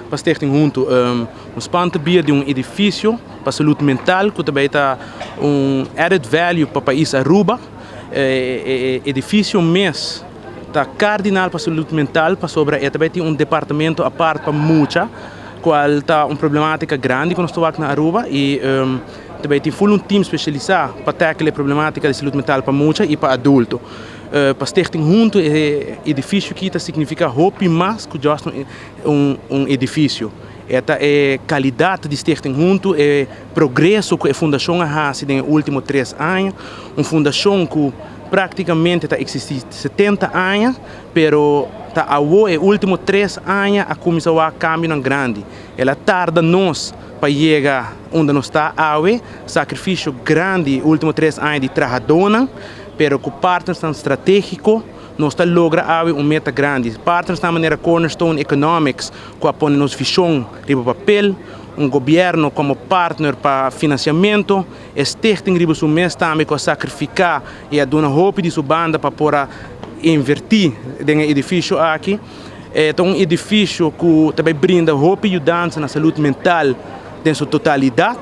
Pa Stichting Hunto, un spantebier di un edificio pa salud mental cu tambe ta un added value pa pais Aruba. E edificio mes ta cardinal pa salud mental pasobra e tambe tin un departamento apart pa mucha, cual ta un problematica grandi cu nos ta wak na Aruba, y tambe tin full un team specialisa pa tackle e problematica di salud mental pa mucha y pa adulto. Pa Stichting Hunto e edificio aki ta significa hopi mas cu just un edificio. E ta e calidad di Stichting Hunto, e progreso cu e fundacion a haci den e ultimo 3 aña. Un fundacion cu practicamente ta existi 70 aña, pero ta awo e ultimo 3 aña a cuminsa e cambio grandi. El a tarda nos pa yega unda nos ta awe, sacrificio grandi ultimo 3 aña di trahadornan, pero cu partners tan strategico nos ta logra awe un meta grandi. Partners na manera Cornerstone Economics, cu a pone nos vision riba papel, un gobierno como partner pa financiamento, Stichting riba su mes tambe cu a sacrifica y a duna hopi di su banda pa por inverti den e edificio aki. Ta un edificio cu tambe ta brinda hopi yudansa na salud mental den su totalidad.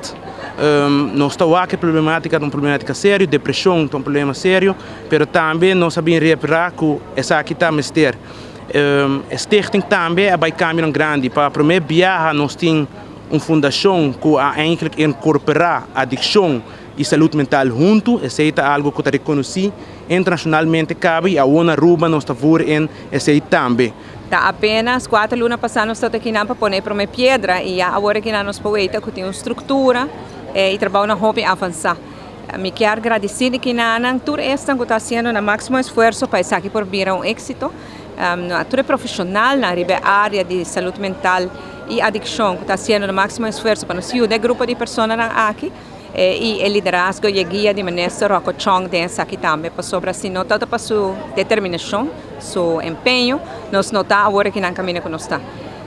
Nos ta e problematica ta un problematica serio, depresion ta un problema serio, pero tambe nos sa repara cu esaki ta mester. Stichting tambe a bay cambio grandi. Pa prome biaha nos tin un fundacion cu a eigenlijk incorpora adiccion y salud mental hunto. Esey ta algo cu ta reconoci internacionalmente caba y awo na Aruba nos ta voor in esey tambe. Ta apenas 4 luna pasa nos ta aki pa pone prome piedra y ya awor aki nos por weta cu tin un structura y trabou hopi avansa. Mi kier gradici aki na tur esnan cu ta haciendo e maximo esfuerso pa esaki por bira un exito. Tur profesional na area di salud mental y adiccion cu ta haciendo e maximo esfuerso pa nos yuda e grupo di persona aki y e liderazgo y guia di minister Rocco Chong den esaki tambe, pasobra si no ta pa su determinacion, su empeño, nos no ta awor aki na caminda cu nos ta.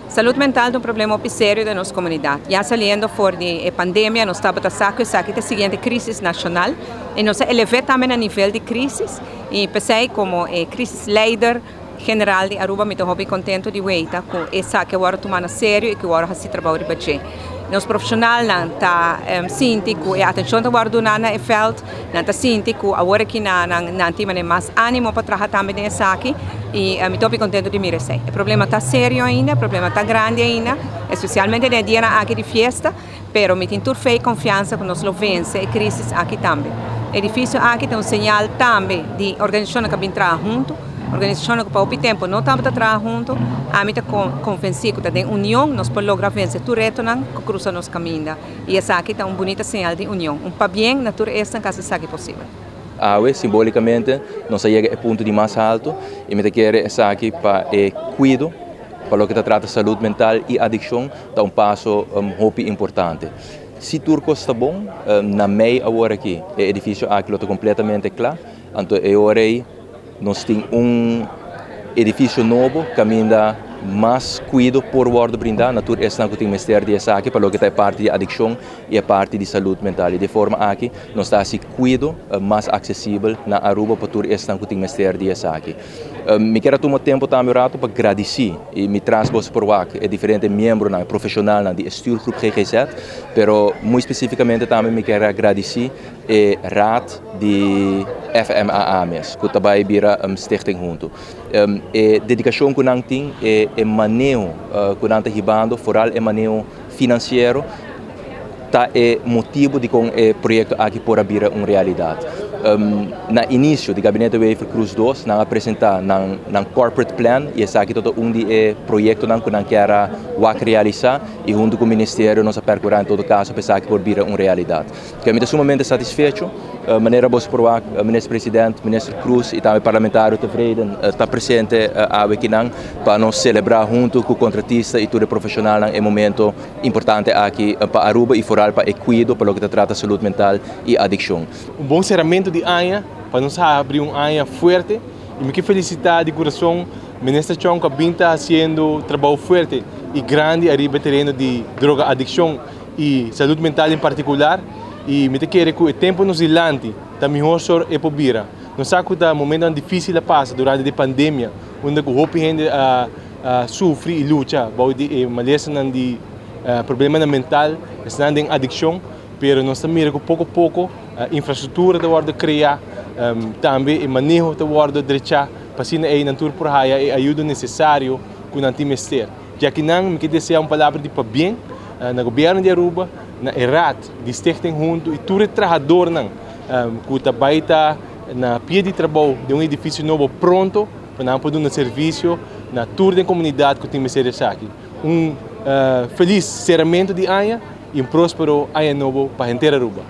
Salud mental ta un problema serio den nos comunidad. Ya saliendo for di pandemia, nos tabata sa cu esaki ta e siguiente crisis nacional y nos a eleva tambe na nivel di crisis y p'esey como crisis leider general di Aruba, mi ta hopi contento di weta cu esaki a wordo tuma na serio y cu awor haci trabou di budget. Nos profesionalnan ta sinti cu e atencion ta wordo na e veld, nan ta sinti cu awor aki nan tin mas animo pa traha tambe den esaki y mi ta contento di mira esey. E problema ta serio ainda, e problema ta grandi ainda, especialmente den dia aki di fiesta, pero mi tin tur fe y confiansa cu nos lo vence e crisis aki tambe. E edificio aki ta un señal tambe di organisacion cu ta bin traha hunto, organisacion cu pa hopi tempo no tabata traha hunto. Ami ta convenci cu den union nos por logra vence tur retonan cu crusa nos caminda. Y esaki ta un bunita señal di union. Un pabien na tur esnan cu a haci esaki posibel. Awe, simbolicamente, nos a yega e punto di mas halto y mi ta kere esaki pa e cuido, pa loke ta trata salud mental y adiccion, ta un paso hopi importante. Si tur cos ta bon, na mei awor aki, e edificio aki ta completamente cla, anto e ora nos tin un edificio nobo, caminda mas cuido por wordo brinda na tur esnan cu tin mester di esaki pa loke ta parti di adiccion y e parti di salud mental. Y di forma aki nos ta haci cuido mas accesibel na Aruba pa tur esnan cu tin mester di esaki. Mi kier tuma tempo tambe rato pa gradici y mi tras boso por wak e diferente miembronan, profesionalnan di stuurgroep GGZ, pero muy specificamente tambe mi kier gradici e raad di FMAA mes, cu ta bay bira Stichting Hunto. E dedicacion cu nan tin, e maneho cu nan ta hibando, vooral e maneho financiero, ta e motibo di con e proyecto aki por a bira un realidad. Na inicio di Gabinete Wever Croes 2, nan a presenta nan corporate plan y esaki ta un di e proyectonan cu nan kier a wak realisa y hunto cu e ministerio nos a percura en todo caso pa esaki por bira un realidad. Cu mi ta sumamente satisfecho, manera boso por wak, minister president, minister Croes y tambe parlamentario Tevreden ta presente awe akinan pa nos celebra hunto cu contratista y tur e profesionalnan e momento importante aki pa Aruba y vooral pa e cuido pa loke ta trata salud mental y adiccion. Un bon ceramento di aña pa nos habri un aña fuerte y mi kier felicita di curason Minister Chong cu a bin ta haciendo trabou fuerte y grandi ariba tereno di droga adiccion y salud mental en particular y mi ta kere cu e tempo nos dilanti ta mihor sor e por bira. Nos sa cu ta momento dificil a pasa durante e pandemia, unda cu hopi hende a sufri y lucha bou di malesanan di problemanan mental, esnan den adiccion, pero nos ta mira cu poco poco infrastructura ta wordo crea, tambe e maneho ta wordo drecha, pa asina ey nan tur por haya e ayudo necesario cu nan tin mester. Ya cu nan, mi kier desea un palabra di pabien na gobierno di Aruba, na e raad di Stichting Hunto y tur e trahadornan cu ta bay ta na pia di trabou di un edificio nobo pronto pa nan por duna servicio na tur den comunidad cu tin mester esaki. Un feliz ceramento di aña y un prospero aña nobo pa henter Aruba.